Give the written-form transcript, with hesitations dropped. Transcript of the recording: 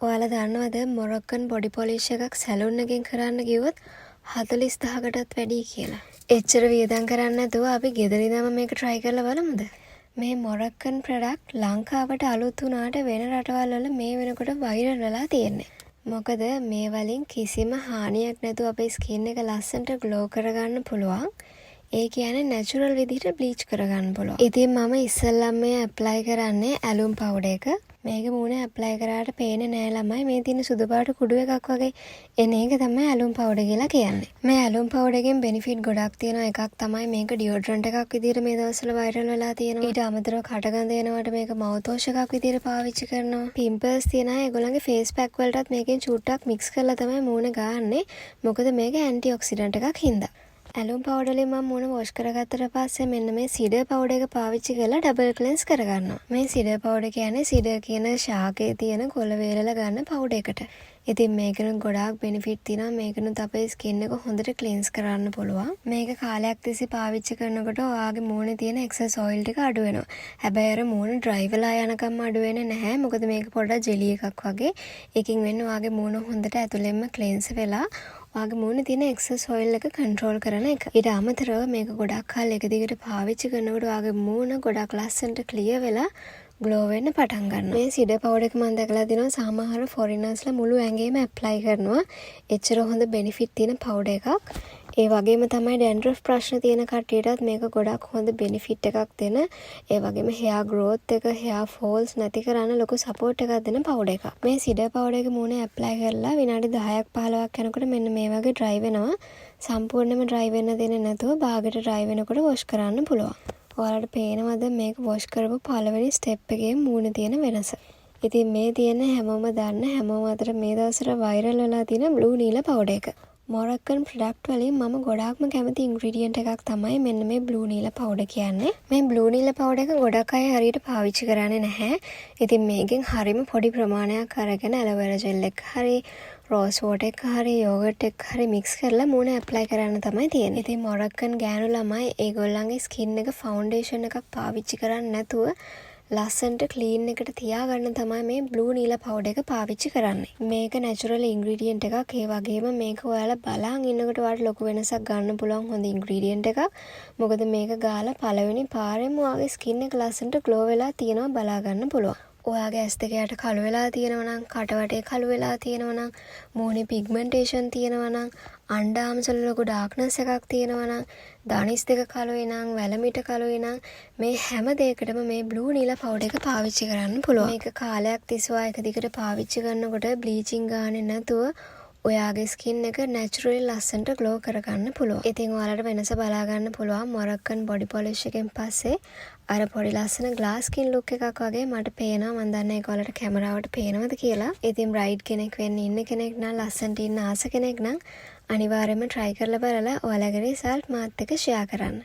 ඔයාලා දන්නවද මොරොක්කන් body polish එකක් සැලූන් එකෙන් කරන්න කිව්වොත් 40,000කටත් වැඩියි කියලා? එච්චර වියදම් කරන්නේ නැතුව අපි ගෙදර ඉඳන්ම මේක ට්‍රයි කරලා බලමුද? මේ මොරොක්කන් ප්‍රොඩක්ට් ලංකාවට අලුත් වුණාට වෙන රටවල් වල මේ වෙනකොට වෛරල් වෙලා තියෙන්නේ. මොකද මේ වලින් කිසිම හානියක් නැතුව අපේ ස්කින් එක ලස්සනට ග්ලෝ කරගන්න පුළුවන්. ඒ කියන්නේ නැචරල් විදිහට බ්ලීච් කරගන්න පුළුවන්. ඉතින් මම ඉස්සෙල්ලම මේ ඇප්ලයි කරන්නේ ඇලුම් පවුඩර් එක. මේක මූණේ ඇප්ලයි කරාට පේන්නේ නෑ ළමයි, මේ තියෙන සුදු පාට කුඩු එකක් වගේ. එන එක තමයි ඇලුම් පවුඩර් කියලා කියන්නේ. මේ ඇලුම් පවුඩර් එකෙන් බෙනිෆිට් ගොඩක් තියෙනවා. එකක් තමයි මේක ඩියෝඩරන්ට් එකක් විදිහට මේ දවස්වල වෛරල් වෙලා තියෙනවා. ඊට අමතරව කටගඳ එනවට මේක මවුත් වොෂ් එකක් විදිහට පාවිච්චි කරනවා. පිම්පල්ස් තියෙන අය ඒගොල්ලන්ගේ ෆේස් පැක් වලටත් මේකෙන් චුට්ටක් මික්ස් කරලා තමයි මූණ ගාන්නේ. මොකද මේක ඇන්ටි ඔක්සිඩන්ට් එකක් හින්දා. ඇලුම් පවුඩර් වලින් මම මූණ වොෂ් කරගත්තට පස්සේ මෙන්න මේ සිඩර් පවුඩර් එක පාවිච්චි කරලා ඩබල් ක්ලෙන්ස් කරගන්නවා. මේ සිඩර් පවුඩර් කියන්නේ සිඩර් කියන ශාකයේ තියෙන කොළ වේලලා ගන්න පවුඩර් එකට. ඉතින් මේකෙනුත් ගොඩාක් බෙනිෆිට් තියෙනවා. මේකෙනුත් අපේ ස්කින් එක හොඳට ක්ලෙන්ස් කරන්න පුළුවන්. මේක කාලයක් තිස්සේ පාවිච්චි කරනකොට ඔයාගේ මූණේ තියෙන එක්සස් ඔයිල් ටික අඩු වෙනවා. හැබැයි අර මූණ ඩ්‍රයි වෙලා යනකම් අඩු වෙන්නේ නැහැ. මොකද මේක පොඩ්ඩක් ජෙලි එකක් වගේ. ඒකෙන් වෙන්නේ ඔයාගේ මූණ හොඳට ඇතුලෙන්ම ක්ලෙන්ස් වෙලා ඔයාගේ මූණේ තියෙන එක්සස් ඔයිල් එක කන්ට්‍රෝල් කරන එක. ඊට අමතරව මේක ගොඩක් කල් එක දිගට පාවිච්චි කරනකොට ඔයාගේ මූණ ගොඩක් ලස්සනට ක්ලියර් වෙලා ග්ලෝ වෙන්න පටන් ගන්නවා. මේ සිඩර් පවුඩර් එක මම දැකලා තියෙනවා සමහර ෆොරිනර්ස්ලා මුළු ඇඟේම ඇප්ලයි කරනවා. එච්චර හොඳ බෙනිෆිට් තියෙන පවුඩර් එකක්. ඒ වගේම තමයි ඩැන්ඩ්‍රෆ් ප්‍රශ්න තියෙන කට්ටියටත් මේක ගොඩක් හොඳ බෙනිෆිට් එකක් දෙන. ඒ වගේම හෙයා ග්‍රෝත් එක, හෙයා ෆෝල්ස් නැති කරන්න ලොකු සපෝට් එකක් දෙන පවුඩර් එකක්. මේ සිඩර් පවුඩර් එක මූණේ ඇප්ලයි කරලා විනාඩි 10ක් 15ක් යනකොට මෙන්න මේ වගේ ඩ්‍රයි වෙනවා. සම්පූර්ණයෙන්ම ඩ්‍රයි වෙන්න දෙන්නේ නැතුව බාගෙට ඩ්‍රයි වෙනකොට වොෂ් කරන්න පුළුවන්. ඔයාලට පේනවද මේක වොෂ් කරපු පළවෙනි ස්ටෙප් එකේ මූණේ තියෙන වෙනස? ඉතින් මේ තියෙන හැමෝම දන්න, හැමෝම අතර මේ දවස්වල වෛරල් වෙලා තියෙන බ්ලූ නීල පවුඩර් එක. මොරොක්කන් ප්‍රොඩක්ට් වලින් මම ගොඩාක්ම කැමති ඉන්ග්‍රීඩියන්ට් එකක් තමයි මෙන්න මේ බ්ලූ නීල පවුඩර් කියන්නේ. මේ බ්ලූ නීල පවුඩර් එක ගොඩක් අය හරියට පාවිච්චි කරන්නේ නැහැ. ඉතින් මේකෙන් හරිම පොඩි ප්‍රමාණයක් අරගෙන ඇලෝවෙරා ජෙල් එක හරි, රෝස් වෝටර් එක හරි, යෝගට් එක හරි මික්ස් කරලා මූණ ඇප්ලයි කරන්න තමයි තියෙන්නේ. ඉතින් මොරොක්කන් ගෑනු ළමයි ඒගොල්ලන්ගේ ස්කින් එක ෆවුන්ඩේෂන් එකක් පාවිච්චි කරන්නේ නැතුව ලස්සනට ක්ලීන් එකට තියාගන්න තමයි මේ බ්ලූ නීල පවුඩර් එක පාවිච්චි කරන්නේ. මේක නැචරල් ඉන්ග්‍රීඩියන්ට් එකක්. ඒ වගේම මේක ඔයාලා බලාන් ඉන්නකොට ඔයාලට ලොකු වෙනසක් ගන්න පුළුවන් හොඳ ඉන්ග්‍රීඩියන්ට් එකක්. මොකද මේක ගාලා පළවෙනි පාරෙන්ම ඔයාගේ ස්කින් එක ලස්සනට ග්ලෝ වෙලා තියෙනවා බලා ගන්න පුළුවන්. ඔයාගේ ඇස් දෙක යට කළු වෙලා තියෙනවා නම්, කට වටේ කළු වෙලා තියෙනවා නම්, මූණේ පිග්මන්ටේෂන් තියෙනවා නම්, අන්ඩර් ආම්ස් වල ලොකු ඩාර්ක්නස් එකක් තියෙනවා නම්, දනිස් දෙක කළුයි නම්, වැලමිට කළුයි නම්, මේ හැම දෙයකටම මේ බ්ලූ නීල පවුඩර් එක පාවිච්චි කරන්න පුළුවන්. මේක කාලයක් තිස්සේ ඔයා එක දිගට පාවිච්චි කරනකොට බ්ලීචින් ගාන්නේ නැතුව ඔයාගේ ස්කින් එක නැචරලි ලස්සනට ග්ලෝ කරගන්න පුළුවන්. ඉතින් ඔයාලට වෙනස බලා ගන්න පුළුවන් මොරොක්කන් බොඩි පොලිෂ් එකෙන් පස්සේ අර පොඩි ලස්සන ග්ලාස් ස්කින් ලුක් එකක් වගේ මට පේනවා. මං දන්නේ ඒක ඔයාලට කැමරාවට පේනවද කියලා. ඉතින් බ්‍රයිඩ් කෙනෙක් වෙන්න ඉන්න කෙනෙක් නම්, ලස්සනට ඉන්න ආස කෙනෙක් නම්, අනිවාර්යයෙන්ම try කරලා බලලා ඔයාලගේ රිසල්ට් මාත් එක්ක ෂෙයා කරන්න.